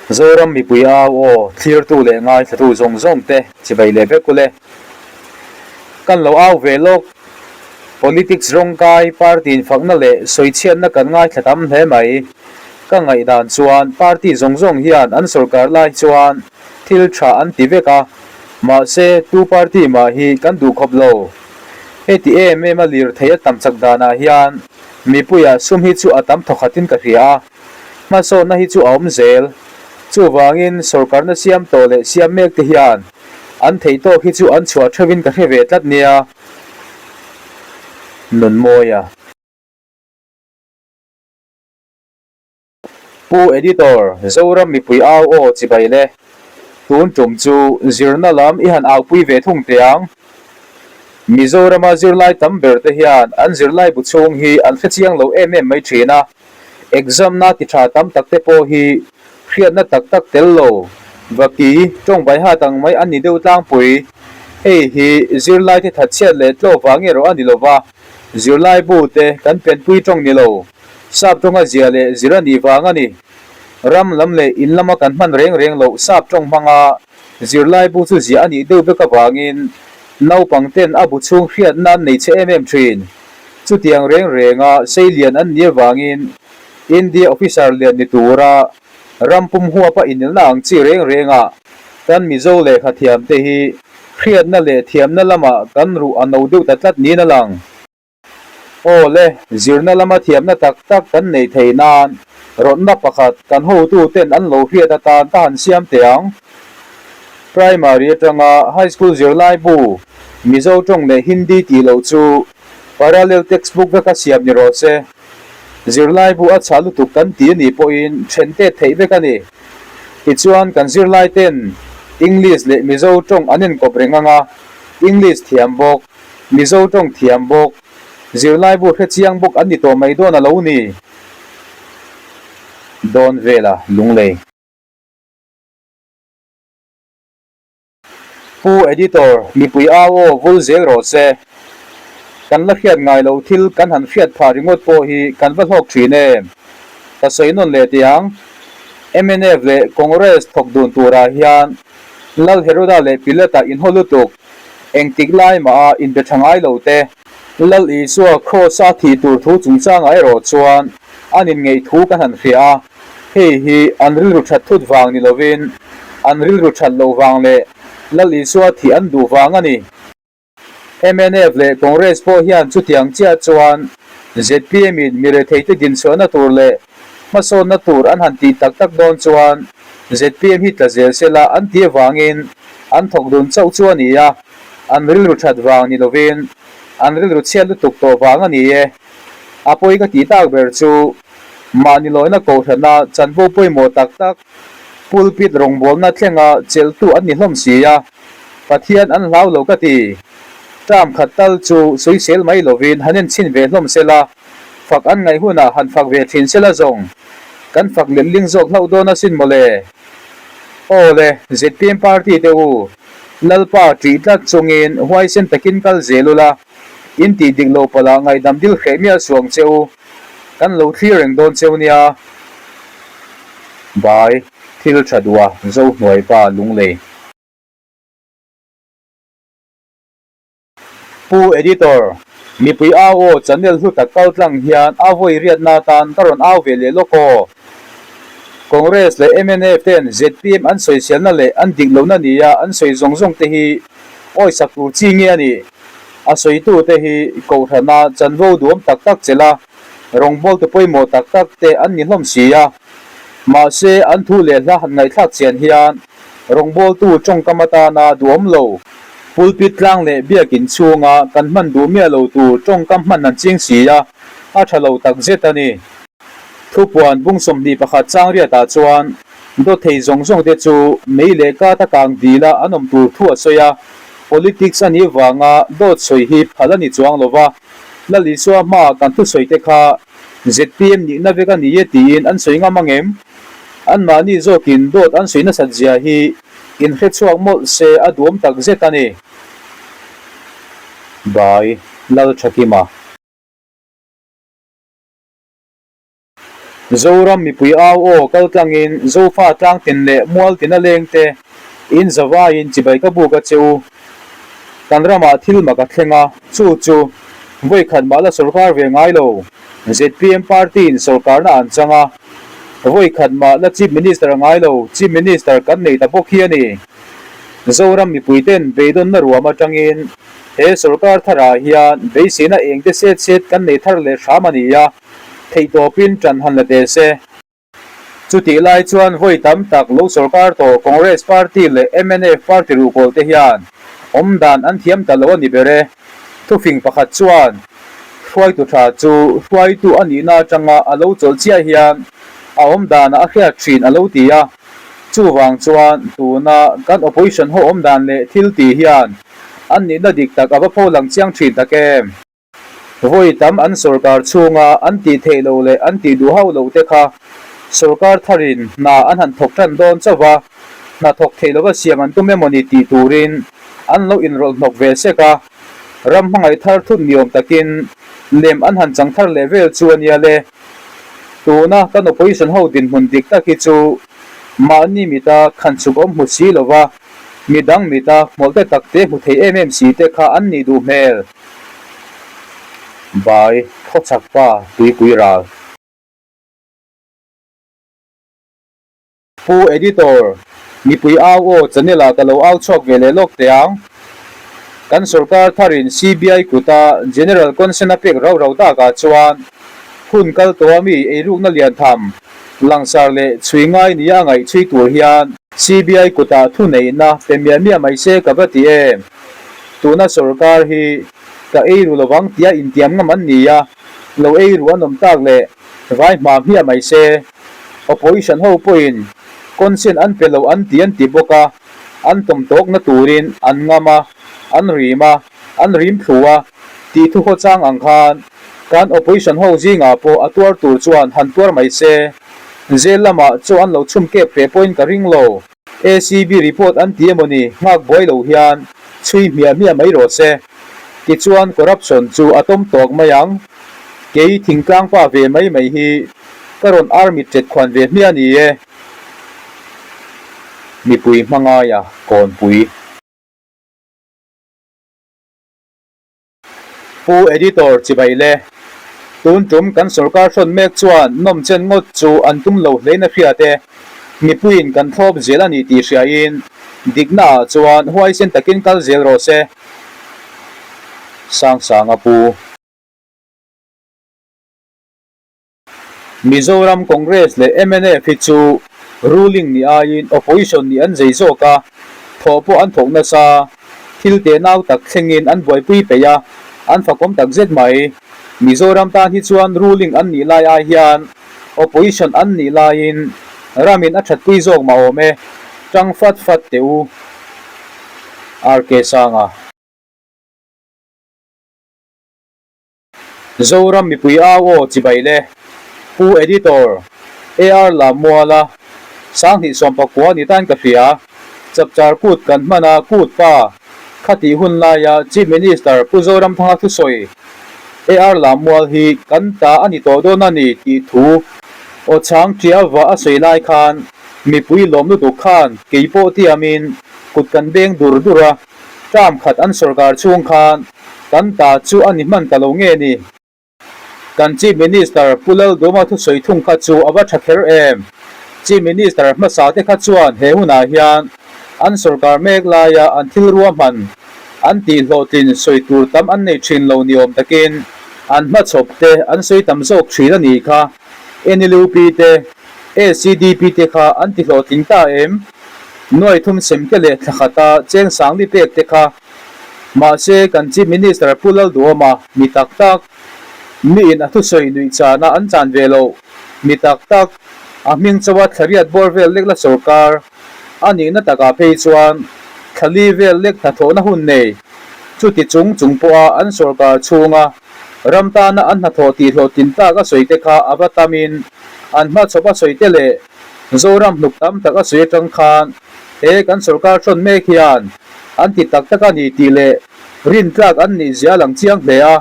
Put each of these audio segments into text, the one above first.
Zoram mipui au aw thlirtu leh ngaithlatu zawng zawng te chibai leh vek ule. Kan lo au ve lawk. Politics rawngkai party infakna leh sawichhiatna kan ngaithla tam hle mai. Ka ngaihdan chuan party zawng zawng hian an sawrkar lai chuan thil tha an ti vek a, mahse tu party mah hi kan duh khawp lo. Heti em em a lirthei a tam chak danah hian mipuiah sum hi chu a tam thawkhatin ka hria a, hmasawnna hi chu a awm zel. Chuvangin sawrkarna siam tawh leh siam mek te hian an theih tawk hi chu an chhuah theuhin ka hre ve tlat nia. Nunmawia. Pu Editor, Zoram mipui au aw chibai le. Tun tum chu zirna lam i han aupui ve thung teh ang. Mizorama zirlai tam ber te hian an zirlai bu chhung hi an hre chiang lo em em mai thin a. Exam na ti tha tam tak te pawh hi hriatna tak tak tel lo. Vaki, tawng vai hat ang mai an ni deuh tlangpui. Hei hi zirlai te thatchhiat leh tlawh vang erawh a ni lova, zirlai bu te kan penpui tawng ni lo. Sap tawnga zia leh zir a nih vang a ni. Ram lam leh in lama kan hman reng reng loh sap tawng hmanga zirlai bu chu ziah a nih deuh vek avangin naupang ten a bu chhung hriatna an nei che em em thin. Chutiang reng renga seilian an nih avangin India officer lian ni tura ram pum huapa inelna ang chi reng renga kan Mizo lehkha thiamte hi hriatna leh thiamna lamah kan ruh a no deuh ta tlat niin a lang. Aw le, zirna lama thiamna tak tak kan nei thei nan rawtna pakhat kan hotuten an lo hriat atan ka han siam teh ang. Primary atanga High School zirlai bu Mizo tawng leh Hindi tih loh chu parallel textbook veka siam ni rawh se. Zirlai bu a chhah lutuk kan ti a nih pawhin then tet theih vek a ni. Tichuan kan zirlai ten English leh Mizo tawng an enkawp reng anga English thiam bawk. Mizo tawng thiam bawk, zirlaibu hre chiang bawk an ni tawh mai dawn a lo ni. Dawn vela Lunglei. Pu Editor, mipui au aw vul zel rawh se. Kan la hriat ngai loh thil kan han hriat phah ringawt pawh hi kan va hlawk thin em? Ka sawi nawn leh teh ang. Mnf leh Congress thawk dun turah hian Lal Heroda leh Pilata inhaw lutuk. Engtik lai mah a inbe tha ngai lo te. Lal Isua Kraws a thih tur thu chungchangah erawh chuan an inngeih thu kan han hria a, hei hi an rilru that thut vang ni lovin an rilru that loh vang leh Lal Isua thih an duh vang a ni. Mnf leh Congress pawh hian chutiang chiah chuan zpm in mi retheite dinchhuahna tur leh hmasawnna tur an han tih tak tak dawn chuan zpm hi tla zel sela an ti avangin an thawk dun chauh chu a ni a, an rilru that vang ni lovin an rilru chhiat lutuk tawh vang a ni e. A pawi ka tih tak ber chu mahni lawina kohhrana chanvo pawimawh tak tak pulpit rawngbawlna thlenga chelhtu an ni hlawm si a, Pathian an hlau lo ka ti. Term khat tal chu sawisel mai lovin han enchhin ve hlawm sela, fak an ngaih hunah han fak ve thin sela zawng kan fak letling zawk hlauh dawn asin mawle. Aw le, zpm party te u, Lalpa ṭih tlat chungin huaisen takin kal zel ula, in tih dik lo palh ah ngaihdam dil hreh miah suang che u, kan lo thlir reng dawn cheu nia. Bai, thil ṭha duh a, Zohnuai pa Lunglei. Pu Editor, mipui au aw channel hlu tak kal tlang hian a vawi riatna atan ka rawn au ve leh lawk aw. Congress leh mnf ten zpm an sawiselna leh an dik lohna nia an sawi zawng zawng te hi awisak tur chi nge a nih? A sawitute hi kohhrana chanvo duam tak tak chela rawngbawltu pawimawh tak tak te an ni hlawm si a. Mahse an thu leh hla han ngaihthlak chian hian Rawngbawltu tawngkam atana duhawm lo, pulpit tlang leh biakin chhunga kan hman duh miah lo tur tawngkam hman an ching si a, a tha lo tak zet a ni. Thupuan bung 21 chang riatah chuan dawthei zawng zawng te chu mei leh kata kang dila an awm tur thu a sawi a, politics a nih vanga dawt sawi hi phal a ni chuang lo va, Lal Isua hmaa kan thusawi te kha zpm nihna vek a ni e tiin an sawi ngam ang em? Anmahni zawkin dawt an sawi nasat zia hi inhre chhuak mawlh se a duam tak zet a ni. By, Lalthakima. Zoram mipui au aw kal tlangin Zofa tlangtin leh Mualtina lengte in zavaiin chibai ka buk a che u. Kan ramah thil mak a thleng a, chu chu vawi khat mah la sorkar ve ngai lo. Zpm party in sorkarna an chang a, vawi khat mah la Chief Minister ngai lo Chief Minister kan nei ta bawk hi a ni. Zoram mipui ten beidawnna ruam atangin he sorkar tharah hian beiseina engte set set kan nei thar leh hram a ni a, theihtawpin ṭan han la teh se. Chutih lai chuan vawi tam tak lo sorkar tawh Congress party leh mnf party ruhkawl te hian awm dan an thiam ta lo a ni ber e. Thufing pakhat chuan hruaitu tha chu hruaitu a nihna atanga a lo chawlh chiah hian a awm danah a hriat thin a lo ti a. Chuvang chuan tuna kan opposition ho awm dan leh thil tih hian an nihna dik tak a va pho lang chiang thin tak em. Vawi tam an sorkar chhunga an tih theih loh leh an tih duh hauh loh te kha sorkar tharin hna an han thawk tan dawn chauh va, hna thawk theih lova siam an tum emawni tih turin an lo inrawlh hnawk ve sek a, ram hmangaih thar thut niawm takin lem an han chang thar leh vel chu a nia le. Tuna kan opposition ho dinhmun dik tak hi chu mahni mita khanchhuk awm hmu si lova midang mita hmawlhte takte hmu thei em em si te kha an nih duh hmel. Bai, khawchhak pa, tuipui ral. Pu Editor, mipui au aw channel ah ka lo au chhuak ve leh lawk teh ang. Kan sorkar tharin CBI kuta General Consent a pek rau rau takah chuan hun kal tawh a mi eirukna lian tham langsar leh chhui ngai nia a ngaih chhui tur hian CBI kutah thuneihna pe miah miah mai se ka va ti em. Tuna sorkar hi ka ei ru lovang tia intiam ngam an ni a, lo ei ru an awm tak leh vai hma hmiah mai se. Opposition ho pawhin consent an pe lo an ti an ti bawk a, an tawm tawkna turin an ngam a, an rim a, an rim thlu a tih thu haw chang ang khan kan opposition ho zingah pawh a tuar tur chuan han tuar mai se. Jail lamah chaw an lo chhum kep hreh pawhin ka ring lo. ACB report an ti emaw ni nghak buai lo hian chhui hmiah hmiah mai rawh se. Tichuan corruption chu a tawm tawk mai ang. Kei thingtlang pa ve mai mai hi ka rawn army tet khuan ve hmiah a ni e. Mipui hmangaia kawnpui. Pu Editor chibai le. Tun tum kan sorkar hrawn mek chuan nawm chen ngawt chu an tum lo hlein a hriat e. Mipuiin kan thlawp zel a ni tih hriain dikna ah chuan huaisen takin kal zel rawh se. Sangsanga Pu. Mizoram Congress leh mnf hi chu ruling ni aiin opposition nih an zei zawk a, thawh pawh an thawk nasa, thil teh nau tak thlengin an buaipui peih a, an fakawm tak zet mai. Mizoram tan hi chuan ruling an nih lai ai hian opposition an nih laiin ramin a thatpui zawk mah awm e, tang fat fat teh u. RK Sanga. Zoram mipui au aw chibai le. Pu Editor, AR Lammuala, 2019 ni tan ka hria. Chapchar kut kan hman a kut pa khatih hun laia Chief Minister Pu Zoramthanga thusawi AR Lammual hi kan ta a ni tawh dawn a ni tih thu aw chhang tia va a sawi lai khan mipui lawm lutuk khan kei pawh tiamin kut kan beng dur dur a. Term khat an sorkar chhung khan kan ta chu a ni hman ta lo nge ni? Kan Chief Minister Pu Lalduma thusawi thung kha chu a va tha kher em? Chief Minister hmasa te kha chuan he hunah hian an sorkar mek laia an thil ruahman an tih hlawhtlin sawi tur tam an nei thin lo ni awm takin an hmachhawp te an sawi tam zawk thin a nih kha. NLUP te, ACDP te kha an ti hlawhtling ta em? Nuai thum sem te leh thla khata cheng sangli pek te kha. Mahse, kan Chief Minister Pu Lalduhawma mi tak tak, miin a thusawi nuih chana an chan ve loh mi tak tak, a hming chawa thlariat bawr vel lek la sorkar a nihna takah phei chuan thlali vel lek hnathawhna hun nei, chuti chung chung pawha an sorkar chhunga ram tana an hnathawh tih hlawhtlin tak a sawi te kha a va tamin an hmachhawp a sawi te leh Zoram hnuk tam tak a sawi atang khan he kan sorkar hrawn mek hian an ti tak tak a ni tih leh rintlak an nih zia a lang chiang hle a,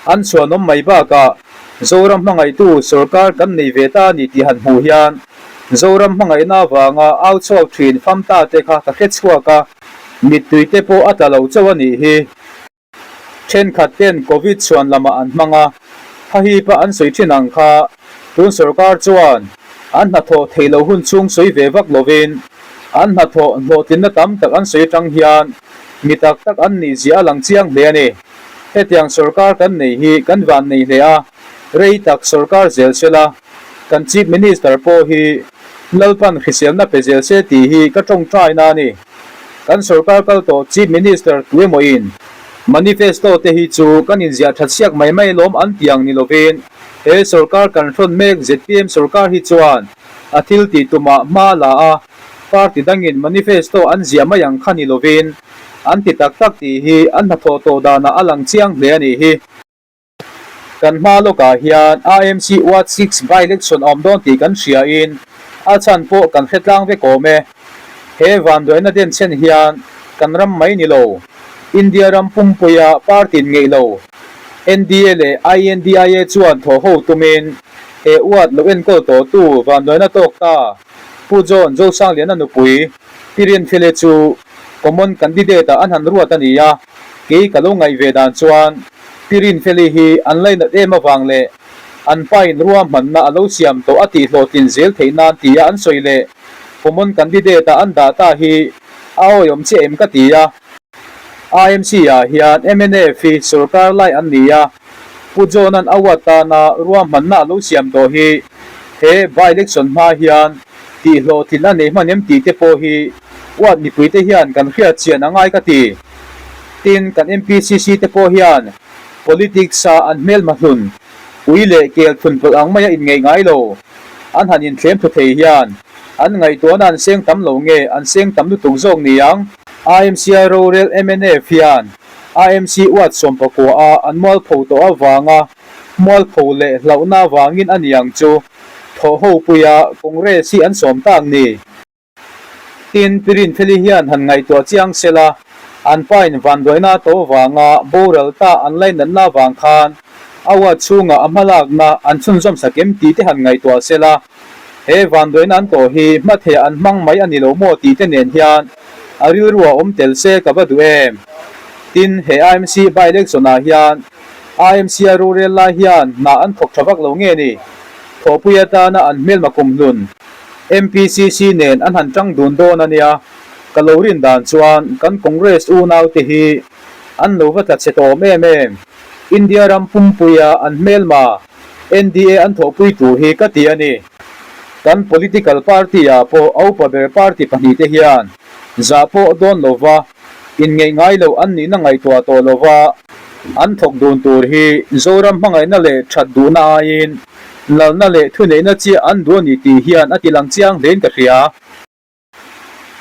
an chhuanawm mai bakah. Zoram hmangaihtu sorkar kan nei ve ta a ni tih han hmuh hian Zoram hmangaihna avanga au chhuak thin famta te kha ka hre chhuak a, mittui te pawh a tla lo chauh a nih hi. Thenkhat ten Covid chhuan lamah an hmang a, hahipa an sawi thin ang kha tun sorkar chuan an hnathawh theih loh hun chhung sawi ve vak lovin an hnathawh hlawhtlinna tam tak an sawi atang hian mi tak tak an nih zia a lang chiang hle a ni. Hetiang sorkar kan nei hi kan van nei hle a, rei tak sorkar zel sela kan Chief Minister pawh hi Lalpan hriselna pe zel se tih hi ka tawngtaina a ni. Kan sorkar kal tawh Chief Minister tuemawin Manifesto te hi chu kan inziah that siak mai mai lawm an ti ang ni lovin he sorkar kan hrawn mek zpm sorkar hi chuan a thil tih tumah hma la a, party dangin manifesto an ziah mai ang kha ni lovin an ti tak tak tih hi an hnathawh tawh danah a lang chiang hle a nih hi. Kan hma lawkah hian AMC Ward 6 by-election a awm dawn tih kan hriain a chhan pawh kan hre tlang vek awm e. He vanduaina denchhen hian kan ram mai ni lo, India ram pumpuia party in ngeih lo, NDA leh INDIA chuan thawh ho tumin he ward lo enkawl tawhtu vanduaina tawk ta Pu John Zosangliana nupui Pi Rinfele chu common candidate-ah an han ruat a ni a, kei ka lo ngaih ve dan chuan Pi Rinfeli hi an lainat em avang leh an pain ruahmanna a lo siam tawh a tihhlawhtlin zel theih nan tia an sawi leh common candidate-a an dah ta hi a awihawm chiah em ka ti a. IMC-ah hian mnf hi sorkar lai an ni a, Pu John-a'n a uat tana ruahmanna a lo siam tawh hi he by-election hma hian tihhlawhtlin a nei hman em tih te pawh hi uat mipuite hian kan hriat chian a ngai ka ti. Tin, kan MPCC te pawh hian politics a an hmelma hlun, ui leh kel thun pawlh ang maia inngeih ngai lo, an han inthlem thu thei hian an ngaihtuahna an seng tam lo nge an seng tam lutuk zawk ni ang? IMC-a rorel mnf hian IMC uat sawmpakua a an mualpho tawh avanga mualpho leh hlauhna avangin a ni ang chu thawhhopuia Congress hi an sawm tak ni. Tin, Pi Rinfeli hian han ngaihtuah chiang se la, an pain vanduaina a to vanga boral ta an lainatna avang khan a uat chhungah a hmalakna an chhunzawm sak em tih te han ngaihtuah se la, he vanduaina an tawh hi hmatheh an hmang mai a ni lo maw tih te nen hian a rilru a awm tel se ka va duh em. Tin, he IMC by-election ah hian IMC a rorel lai hian hna an thawk tha vak lo nge ni? Thawhpui atana an hmelma kumhlun MPCC nen an han tang dun dawn a nia, ka lo rin dan chuan kan Congress unaute hi an lo va tla chhe tawm em em. India ram pumpuia an hmelma NDA an thawhpui tur hi ka ti a ni. Kan political party ah pawh a upa ber party pahnihte hian zah pawh dawn lova inngeih ngai loh an nihna ngaihtuah tawh lova an thawk dun tur hi Zoram hmangaihna leh that duhna aiin Lalna leh thuneihna chiah an duh a ni tih hian a ti lang chiang hlein ka hria.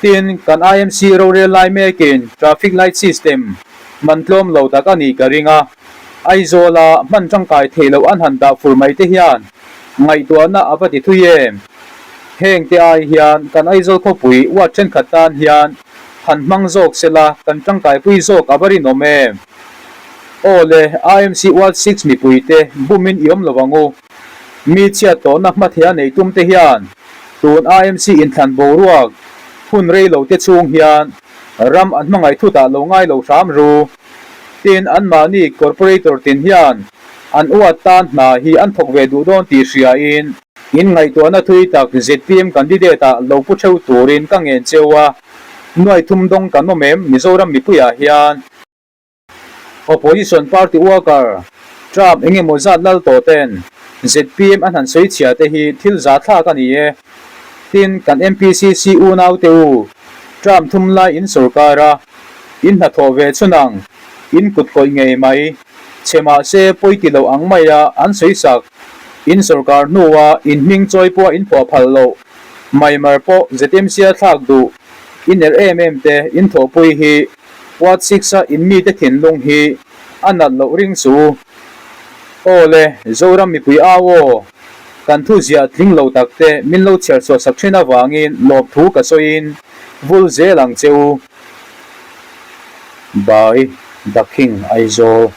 Tin, kan IMC rorel lai mekin traffic light system man tlawm lo tak a nih ka ring a, Aizawla hman tangkai theih loh an han dah fur mai te hian ngaihtuahna a va ti thui em? Heng te ai hian kan Aizawl khawpui ward thenkhat tan hian han hmang zawk sela kan tangkaipui zawk a va rinawm em? Aw le, IMC Ward 6 mipuite bumin i awm lo ang u. Mi chhiat tawhna hmatheh a nei tum te hian tun IMC inthlan boruak hun rei lo te chhung hian ram an hmangaih thutah lo ngai lo hram ru. Tin, anmahni corporator tin hian an uat tan hna hi an thawk ve duh dawn tih hriain, in ngaihtuahna thui tak zpm candidate ah lo pu theuh turin ka ngen cheu a, nuai thum dawng kan awm em Mizoram mipuiah hian. Opposition party worker Trump eng emaw zat lal tawh ten zpm an han sawi chhia te hi thil za thlak a ni e. Tin, kan MPCC unau te u, Trump thum lai in sorkar a, in hnathawh ve chhun ang, in kut kawih ngei mai, chhe mahse pawi ti lo ang mai a an sawi sak, in sorkar hnua in hming chawi pawh in phuah phal loh, Maimar pawh ZMC a thlak duh, in er em em te in thawhpui hi Ward 6 a in mite thinlung hi a nat loh ring chu u. Aw le, Zoram mipui au aw, kan thu ziah tling lo tak te min lo chhiar chhuah sak thin avangin lawmthu ka sawiin vul zel ang che u. By The King Aizawl.